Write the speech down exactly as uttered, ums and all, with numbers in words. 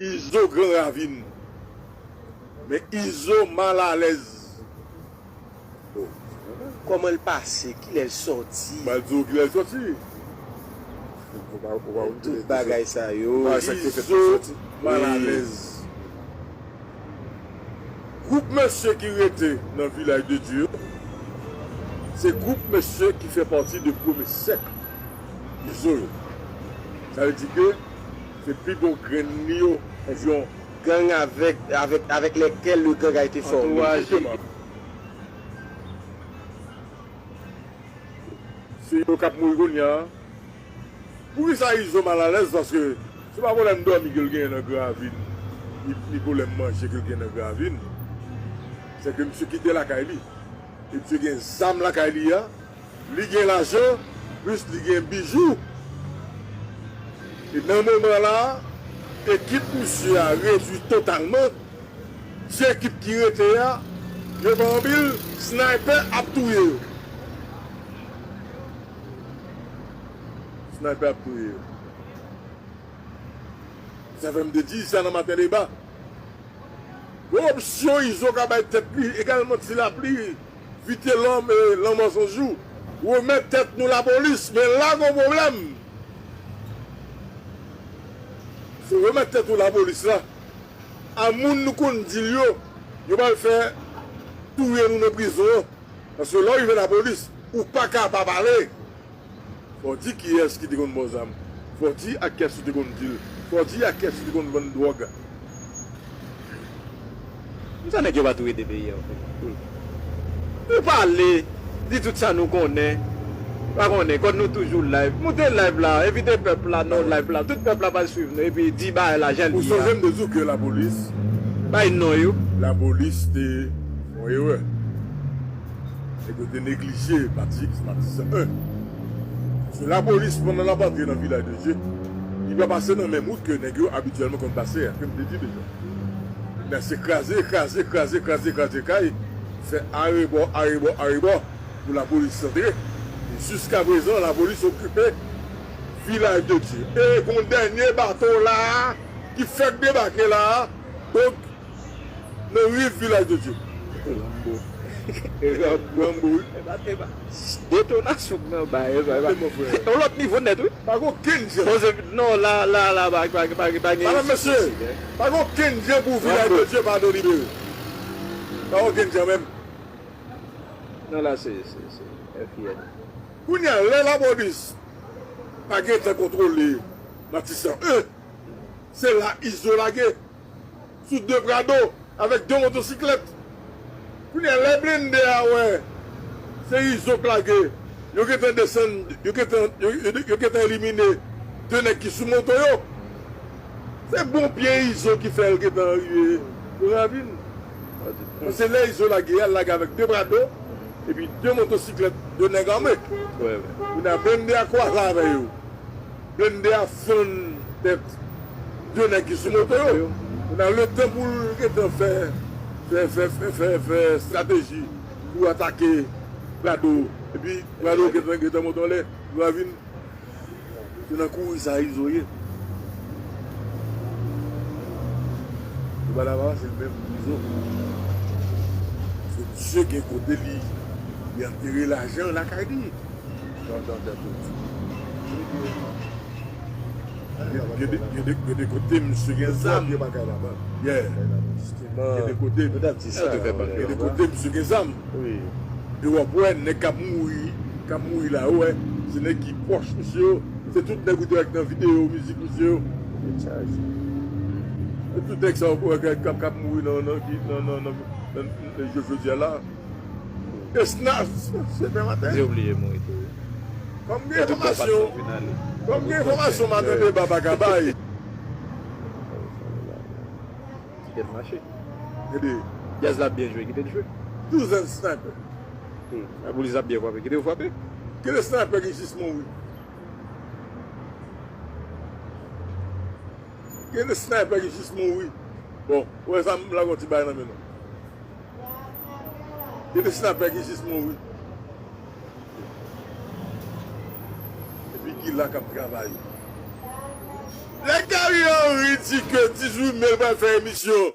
Izo Gran Ravin. Men Izo malalèz. Kòman l pase? Kilè l sòti? M pral di w kilè l sòti. Tout bagay sa yo. Izo malalèz. Gwoup mesye ki rete nan Vilaj de Dye yo, se gwoup mesye ki fè pati de premye sèk Izo yo. Sa vle di ke se pi bon grenn li yo, enviwon. Gang avec, avec, avec lesquels le gang a été formé. Antouraj. Se yo k ap mouri kounye a. Poukisa Izo malalèz? Paske se pa pwoblèm dòmi ke l genyen nan Gran Ravin, ni, ni pwoblèm manje ke l genyen nan Gran Ravin. Se ke misye kite lakay li. E misye gen zam lakay li a. Li gen lajan, plis li gen bijou. E nan moman la, ekip misye a redui totalman. Ti ekip ki rete a, yo pa anpil, snaypè ap touye yo. Snaypè ap touye yo. Sa fè m te di sa nan Maten Deba. Koripsyon Izo ka bay tèt li egalman ti lapli, Vitelòm e lanmò san jou. Remèt tèt nou lapolis, men la gon pwoblèm. Se remèt tèt ou lapolis la. A moun nou konn di l yo, yo pral fè touye nou nan prizon an. Paske lè w rive lapolis, ou pa ka pa pale. Fò w di kiyès ki te konn ba w zam. Fò w di ak kiyès ou te konn deal. Fò w di ak kiyès ou te konn vann dwòg. Sa nèg yo pa tou rete peyi a, anfèt. Nou pale, di tout sa nou konnen. Pa konnen, kòm nou toujou live. Moute live la, envite pèp la nan live la. Tout pèp la pral swiv nou, epi di bagay la jan l ye a. Ou sonje m te di w ke lapolis, bay non yo. Lapolis te fè yon erè. Nèg yo te neglije Matisan, Matisan en. Paske lapolis, pandan l ap antre nan Vilaj de Dye, li pa pase nan menm wout ke nèg yo abityèlman konn pase a, ke m te di deja. Men se kraze, kraze, kraze, kraze, kraze kay, fè arebò, arebò, arebò, pou lapolis antre. E jiskaprezan, lapolis okipe Vilaj de Dye. E gon dènye bato la a, ki fèk debake la a. Donk, nan riv Vilaj de Dye. Ranbo. Ranbo, wi. Detonasyon k nan bay, e sa, e sa. Yon lòt nivo nèt, wi. Pa gen okenn jan. Non, la, la, la, pa, pa, pa, pa gen. Madanm, mesye, pa gen okenn jan pou Vilaj de Dye pa delibere. Pa gen okenn jan menm. Non, la, se, se, se F I N. Kounye a, lè lapolis pa gentan kontwole Matisan en, se la Izo lage. Sou de Prado avèk de motosiklèt. Kounye a, lè blende a wè se Izo k lage, yo gentan desann, yo gentan, yo, yo, yo gentan elimine de nèg ki sou moto yo. Se bon pye Izo ki fè l gentan rive nan ravin. Paske lè Izo lage a, l lage avèk de Prado, epi de motosiklèt, de nèg ame. Kounye a, blende a kwaze avè yo. Blende a fann tèt de nèg ki sou moto yo. Kounye a, letan pou l gentan fè, fè, fè, fè, fè, fè estrateji pou atake Prado. Epi Prado gentan, gentan monte anlè, ravin. Se nan kouri sa Izo ye. Yo pa ta pa se l menm Izo. Se misye gen kote li, li antere lajan lakay li. Gen, gen de, gen de, gen de kote misye gen zam. Yeah. Gen de kote, gen de kote misye gen zam. E w ap wè nèg k ap mouri, k ap mouri la, ou wè, se nèg ki pwòch misye yo. Se tout nèg ou te wè k nan videyo mizik misye yo. Se tout nèg sa yo k, k, k ap, k ap mouri nan, nan, nan, nan, nan, nan, nan jodi a la. E Snap, se demen maten. Yo bliye mouri tou, wi. Kòm gen enfòmasyon, kòm gen enfòmasyon Maten Deba pa ka bay. Kite l mache. Gade. Djaz la ap byen jwe, kite l jwe. Douzèn snaypè. Hmm. Lapolis ap byen frape, kite yo frape. Gen de snaypè ki jis mouri. Gen de snaypè ki jis mouri. Bon, ou wè sa, m lage yon ti bagay nan men nou. Gen de snaypè ki jis mouri. Epi ki la k ap travay. Lè Gary Henry di ke dizuit me l pral fè emisyon